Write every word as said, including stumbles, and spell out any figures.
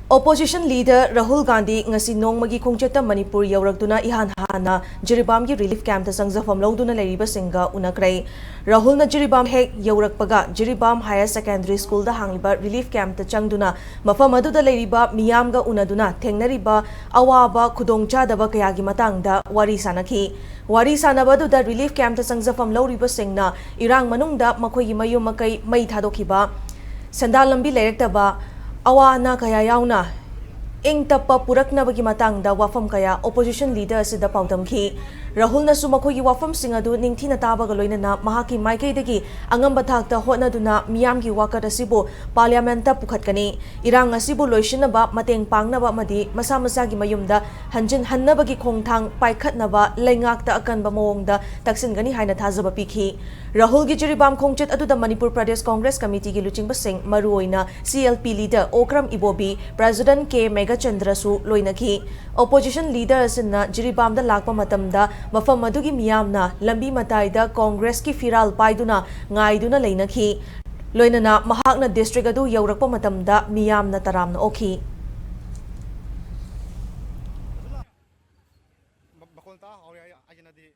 Opposition leader Rahul Gandhi ꯉꯁꯤ ꯅꯣꯡꯃꯒꯤ ꯈꯣꯡꯆꯠꯇ ꯃꯅꯤꯄꯨꯔ ꯌꯧꯔꯛꯇꯨꯅ ꯏꯍꯥꯟ ꯍꯥꯟꯅ ꯖꯤꯔꯤꯕꯥꯝꯒꯤ relief campꯇ ꯆꯪꯖꯐꯝ ꯂꯧꯗꯨꯅ ꯂꯩꯔꯤꯕꯁꯤꯡꯒ ꯎꯅꯈ꯭ꯔꯦ꯫ ꯔꯥꯍꯨꯜꯅ ꯖꯤꯔꯤꯕꯥꯝ ꯍꯦꯛ ꯌꯧꯔꯛꯄꯒ ꯖꯤꯔꯤꯕꯥꯝ Higher Secondary Schoolꯗ ꯍꯥꯡꯂꯤꯕ relief campꯇ ꯆꯪꯗꯨꯅ ꯃꯐꯝ ꯑꯗꯨꯗ ꯂꯩꯔꯤꯕ ꯃꯤꯌꯥꯝꯒ ꯎꯅꯗꯨꯅ ꯊꯦꯡꯅꯔꯤꯕ ꯑꯋꯥꯕ, ꯈꯨꯗꯣꯡꯆꯥꯗꯕ ꯀꯌꯥꯒꯤ ꯃꯇꯥꯡꯗ ꯋꯥꯔꯤ ꯁꯥꯅꯈꯤ꯫ ꯋꯥꯔꯤ ꯁꯥꯅꯕ ꯑꯗꯨꯗ relief campꯇ ꯆꯪꯖꯐꯝ ꯂꯧꯔꯤꯕꯁꯤꯡꯅ ꯏꯔꯥꯡ ꯃꯅꯨꯡꯗ ꯃꯈꯣꯏꯒꯤ ꯃꯌꯨꯝ ꯃꯀꯩ ꯃꯩ ꯊꯥꯗꯣꯛꯈꯤꯕ, ꯁꯦꯟꯗꯥꯟ ꯂꯝꯕꯤ ꯂꯩꯔꯛꯇꯕ, ꯑꯋꯥ ꯑꯅꯥ ꯀꯌꯥ ꯌꯥꯎꯅ ꯏꯪ ꯇꯞꯄ ꯄꯨꯔꯛꯅꯕꯒꯤ ꯃꯇꯥꯡꯗ ꯋꯥꯐꯝ ꯀꯌꯥ opposition leader ꯑꯁꯤꯗ ꯄꯥꯎꯗꯝꯈꯤ꯫ ꯔꯥꯍꯨꯜꯅꯁꯨ ꯃꯈꯣꯏꯒꯤ ꯋꯥꯐꯝꯁꯤꯡ ꯑꯗꯨ ꯅꯤꯡꯊꯤꯅ ꯇꯥꯕꯒ ꯂꯣꯏꯅꯅ ꯃꯍꯥꯛꯀꯤ ꯃꯥꯏꯀꯩꯗꯒꯤ ꯑꯉꯝꯕ ꯊꯥꯛꯇ ꯍꯣꯠꯅꯗꯨꯅ ꯃꯤꯌꯥꯝꯒꯤ ꯋꯥꯀꯠ ꯑꯁꯤꯕꯨ parliamentꯇ ꯄꯨꯈꯠꯀꯅꯤ꯫ ꯏꯔꯥꯡ ꯑꯁꯤꯕꯨ ꯂꯣꯏꯁꯤꯟꯅꯕ, ꯃꯇꯦꯡ ꯄꯥꯡꯅꯕ ꯑꯃꯗꯤ ꯃꯁꯥ ꯃꯁꯥꯒꯤ ꯃꯌꯨꯝꯗ ꯍꯟꯖꯤꯟꯍꯟꯅꯕꯒꯤ ꯈꯣꯡꯊꯥꯡ ꯄꯥꯏꯈꯠꯅꯕ ꯂꯩꯉꯥꯛꯇ ꯑꯀꯟꯕ ꯃꯑꯣꯡꯗ ꯇꯛꯁꯤꯟꯒꯅꯤ ꯍꯥꯏꯅ ꯊꯥꯖꯕ ꯄꯤꯈꯤ꯫ ꯔꯥꯍꯨꯜꯒꯤ ꯖꯤꯔꯤꯕꯥꯝ ꯈꯣꯡꯆꯠ ꯑꯗꯨꯗ ꯃꯅꯤꯄꯨꯔ ꯄ꯭ꯔꯗꯦꯁ ꯀꯣꯡꯒ꯭ꯔꯦꯁ ꯀꯃꯤꯇꯤꯒꯤ ꯂꯨꯆꯤꯡꯕꯁꯤꯡ, ꯃꯔꯨꯑꯣꯏꯅ C L P leader Okram ꯏꯕꯣꯕꯤ, President K ꯃꯦꯘꯆꯟꯗ꯭ꯔꯁꯨ ꯂꯣꯏꯅꯈꯤ꯫ Opposition leader ꯑꯁꯤꯅ ꯖꯤꯔꯤꯕꯥꯝꯗ ꯂꯥꯛꯄ ꯃꯇꯝꯗ ꯃꯐꯝ ꯑꯗꯨꯒꯤ ꯃꯤꯌꯥꯝꯅ ꯂꯝꯕꯤ ꯃꯇꯥꯏꯗ ꯀꯣꯡꯒ꯭ꯔꯦꯁꯀꯤ ꯐꯤꯔꯥꯜ ꯄꯥꯏꯗꯨꯅ ꯉꯥꯏꯗꯨꯅ ꯂꯩꯅꯈꯤ꯫ ꯂꯣꯏꯅꯅ ꯃꯍꯥꯛꯅ district ꯑꯗꯨ ꯌꯧꯔꯛꯄ ꯃꯇꯝꯗ ꯃꯤꯌꯥꯝꯅ ꯇꯔꯥꯝꯅ ꯑꯣꯛꯈꯤ꯫ ꯃꯈꯣꯜ ꯇꯥꯍꯧꯔꯦ ꯑꯩ, ꯑꯩꯅꯗꯤ꯫